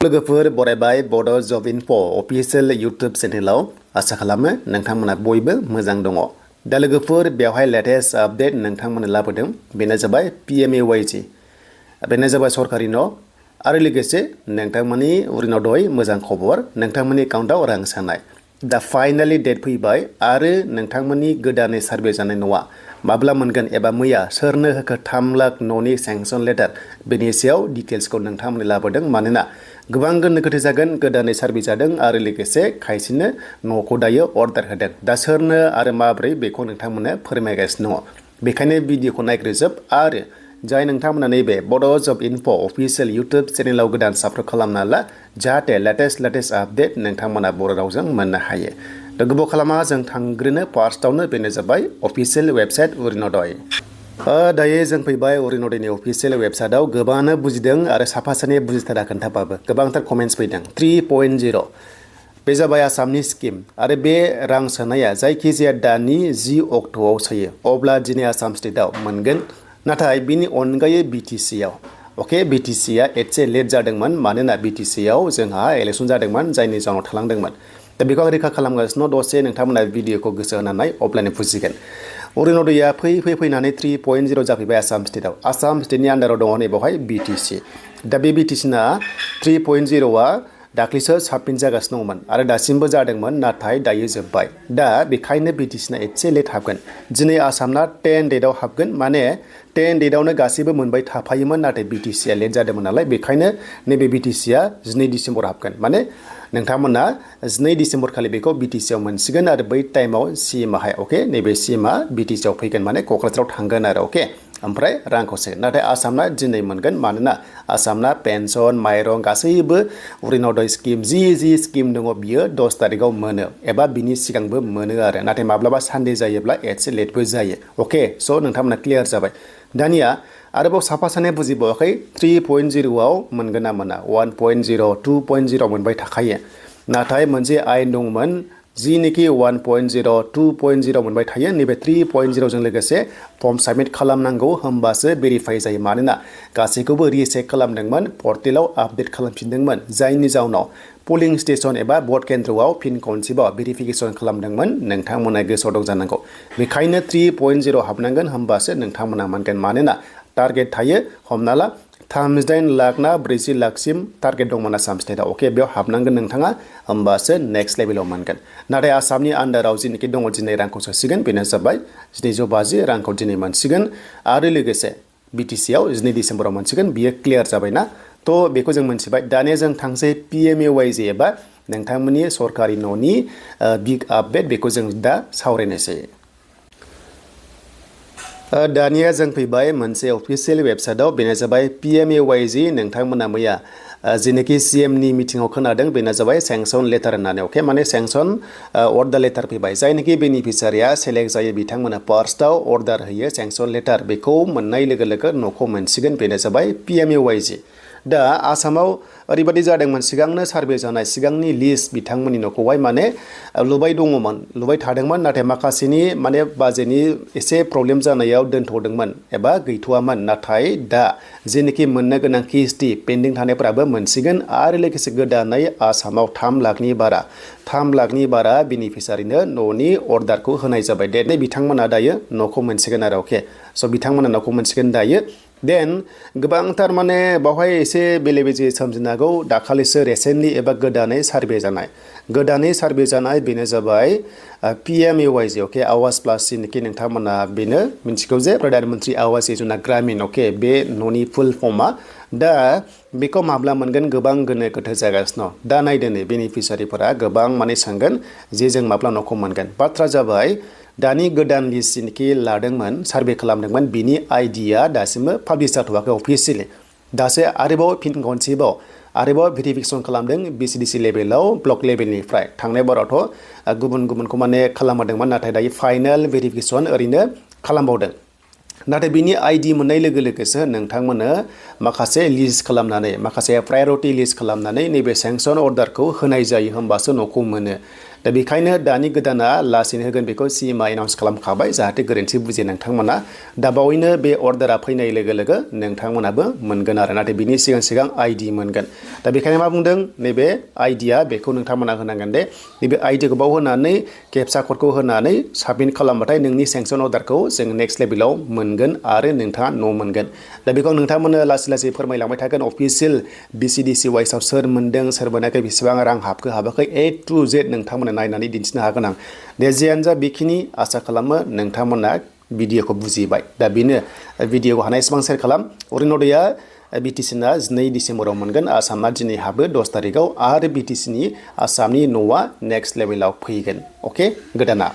लोगोफोर बरायबाय बड' जब info official YouTube चेनेलाव आसा खालामो नोंथांमोना बयबो मोजां दङ। दा लोगोफोर बेवहाय लेटेस्ट आपडेट नोंथांमोननो लाबोदों बेनो जाबाय PMAY-G बेनो जाबाय सरकारि न' आरो लोगोसे नोंथांमोननि अरुणोदय मोजां खबर नोंथांमोननि एकाउन्टआव रां सोनाय। दा फाइनालि डेट फैबाय आरो नोंथांमोननि गोदानै सार्भे जानाय न'आ माब्ला मोनगोन एबा मैया सोरनो होखो 3 लाख न'नि सेंक्सन लेटार बेनि सायाव डिटेल्सखौ नोंथांमोननो लाबोदों मानोना गोबां गोनो गोथो जागोन गोदानै सार्भे जादों आरो लोगोसे खायसेनो न'खौ दायो अर्डार होदों दा सोरनो आरो माब्रै बेखौ नोंथांमोननो फोरमायगासिनो दङ। बेखायनो भिडिअखौ नायग्रोजोब आरो जाय नोंथांमोना नैबे बड' जब इनफो अफिसियेल इउटुब चेनेलाव गोदान साबस्क्राइब खालामना ला जाहाथे लेटेस्ट आपडेट नोंथांमोना बर' रावजों मोननो हायो। दा गोबाव खालामा जों थांग्रोनो फार्स्टआवनो बेनो जाबाय अफिसियेल वेबसाइट अरुणोदय। दायो जों फैबाय अरुणोदयनि अफिसियेल वेबसाइटआव गोबाङानो बुजिदों आरो साफा सानै बुजिथारा खोन्थाबाबो गोबांथार कमेन्ट्स फैदों 3.0 बे जाबाय आसामनि स्किम आरो बे रां सोनाया जायखिजाया दाननि 10 अक्ट'आव सोयो अब्ला दिनै आसाम स्टेटआव मोनगोन नाथाय बिनि अनगायै BTCआव अके BTCआ एसे लेट जादोंमोन मानोना BTCआव जोंहा इलेक्सन जादोंमोन जायनि जाउनाव थालांदोंमोन। दा बेखौ आं रैखा खालामगासिनो दसे नोंथांमोना भिडिअखौ गोसो होनानै अब्लानो बुजिगोन। अरुणोदयआ फैनानै 3.0 जाफैबाय आसाम स्टेटआव आसाम स्टेटनि आन्डाराव दङ नै बेवहाय BTC। दा बे BTCना 3.0आ दाख्लैसो साबमिट जागासिनो दंमोन आरो दासिमबो जादोंमोन नाथाय दायो जोब्बाय। दा बेखायनो BTCना एसे लेट हाबगोन दिनै आसामना 10 डेटआव हाबगोन माने 10 डेटआवनो गासैबो मोनबाय थाफायोमोन नाथाय BTCआ लेट जादोंमोन नालाय बेखायनो नैबे BTCआ 12 डिसेम्बर हाबगोन माने नोंथांमोना 12 डिसेम्बर खालि बेखौ BTCआव मोनसिगोन आरो बै टाइमाव CMआहाय अके नैबे CMआ BTCआव फैगोन माने क'क्राझाराव थांगोन आरो अके ओमफ्राय रांखौ सोगोन नाथाय आसामना दिनै मोनगोन मानोना आसामना पेन्सन माइरं गासैबो अरुणोदय स्किम जि स्किम दङ बियो 10 तारिखआव मोनो एबा बिनि सिगांबो मोनो आरो नाथाय माब्लाबा सानडे जायोब्ला एसे लेटबो जायो अके स' नोंथांमोना क्लियार जाबाय। दानिया आरोबाव साफा सानै बुजिबावाखै 3.0आव मोनगोन ना मोना 1.0 2.0 मोनबाय थाखायो नाथाय मोनसे आयेन दंमोन जिनोखि 1.0 2.0 मोनबाय थायो नैबे 3.0 जों लोगोसे फर्म साबमिट खालामनांगौ होमबासो भेरिफाइ जायो मानोना गासैखौबो रिचेक खालामदोंमोन पर्टेलाव आपडेट खालामफिनदोंमोन जायनि जाउनाव पलिं स्टेशन एबा भट केन्द्रआव फिन खनसेबाव भेरिफिकेसन खालामदोंमोन नोंथांमोना गोसोआव दं जानांगौ। बेखायनो 3.0 हाबनांगोन होमबासो नोंथांमोना मोनगोन मानोना टारगेट थायो हमना ला 38 लाख ना 40 लाखसिम टारगेट दंमोन आसाम स्टेटआव अके बेयाव हाबनांगोन नोंथाङा होमबासो नेक्स्ट लेभेलाव मोनगोन नाथाय आसामनि आन्डाराव जिनोखि दङ दिनै रांखौ सोसिगोन बेनो जाबाय 750 रांखौ दिनै मोनसिगोन आरो लोगोसे BTCआव 12 डिसेम्बराव मोनसिगोन बियो क्लियार जाबायना थ' बेखौ जों मोनथिबाय। दानिया जों थांसै PMAY-G एबा नोंथांमोननि सरकारि न'नि बिग आपडेट बेखौ जों दा सावरायनोसै। दानिया जों फैबाय मोनसे अफिसियेल वेबसाइटआव बेनो जाबाय PMAY-G नोंथांमोना मैया जेनोखि CMनि मिटिङाव खोनादों बेनो जाबाय सेंक्सन लेटार होननानै अके माने सेंक्सन अर्डार लेटार फैबाय जायनोखि बेनिफिसारिया सेलेक्ट जायो बिथांमोना फार्स्टआव अर्डार होयो सेंक्सन लेटार बेखौ मोननाय लोगो लोगो न'खौ मोनसिगोन बेनो जाबाय PMAY-G। दा आसामाव ओरैबायदि जादोंमोन सिगांनो सार्भे जानाय सिगांनि लिस्ट बिथांमोननि न'खौहाय माने लुबाय थादोंमोन नाथाय माखासेनि माने बाजेटनि एसे प्रब्लेम जानायाव दोनथ'दोंमोन एबा गैथ'वामोन नाथाय दा जेनोखि मोननो गोनां किस्ति पेन्डिं थानायफोराबो मोनसिगोन आरो लोगोसे गोदानै आसामाव 3 लाखनि बारा बेनिफिसारिनो न'नि अर्डारखौ होनाय जाबाय दे बिथांमोना दायो न'खौ मोनसिगोन आरो अके स' बिथांमोना न'खौ मोनसिगोन दायो। देन गोबांथार माने बावहाय एसे बेले बेजे सोमजिनो हागौ दाखालिसो रिसेन्टलि एबा गोदानै सार्भे जानाय बेनो जाबाय PMAY-G अके आवास प्लास जिनोखि नोंथांमोना बेनो मिन्थिगौ जे प्रधान मन्त्रि आवास योजना ग्रामीण अके बे न'नि फुल फर्मा दा बेखौ माब्ला मोनगोन गोबां गोनो गोथो जागासिनो दं। दा नायदो नै बेनिफिसारिफोरा गोबां माने सोंगोन जे जों माब्ला न'खौ मोनगोन बाथ्रा जाबाय दानि गोदान लिस्ट जिनोखि लादोंमोन सार्भे खालामदोंमोन बिनि आइडिया दासिमबो पाब्लिस जाथ'वाखै अफिसियेलि दासो आरोबाव फिन खनसेबाव आरोबाव भेरिफिकेसन खालामदों BCDC लेभेलाव ब्लक लेभेलनिफ्राय थांनाय बारावथ' गुबुनखौ माने खालामदोंमोन नाथाय दायो फाइनाल भेरिफिकेसन ओरैनो खालामबावदों नाथाय बिनि आइडि मोननाय लोगो लोगोसो नोंथांमोननो माखासे लिस्ट खालामनानै माखासे प्रायरिटि लिस्ट खालामनानै नैबे सेंक्सन अर्डारखौ होनाय जायो होमबासो न'खौ मोनो। दा बेखायनो दानि गोदाना लासैनो होगोन बेखौ CMA एनाउन्स खालामखाबाय जाहाथे गोरोन्थि बुजिया नोंथांमोना दा बावैनो बे अर्डारा फैनाय लोगो लोगो नोंथांमोनाबो मोनगोन आरो नाथाय बिनि सिगां ID मोनगोन दा बेखायनो मा बुंदों नैबे आइडिया बेखौ नोंथांमोना होनांगोन दे नैबे आइडिखौ बाव होनानै केपसा कोडखौ होनानै साबमिट खालामबाथाय नोंनि सेंक्सन अर्डारखौ जों नेक्स्ट लेभेलाव मोनगोन आरो नोंथाङा न' मोनगोन दा बेखौ नोंथांमोननो लासै फोरमायलांबाय थागोन अफिसियेल BCDC वाइसआव सोर मोनदों सोर मोनाखै बेसेबां रां हाबखो हाबाखै A to Z नोंथांमोना नायनानै दिन्थिनो हागोन आं दे जियानो जा बेखिनि आसा खालामो नोंथांमोना भिडिअखौ बुजिबाय दा बेनो भिडिअखौ हानायसेबां शेयार खालाम अरुणोदया BTC ना 2 डिसेम्बराव मोनगोन आसामना दिनै हाबो 10 तारिखआव आरो BTC नि आसामनि न'आ नेक्स्ट लेभेलाव फैगोन अके गोदाना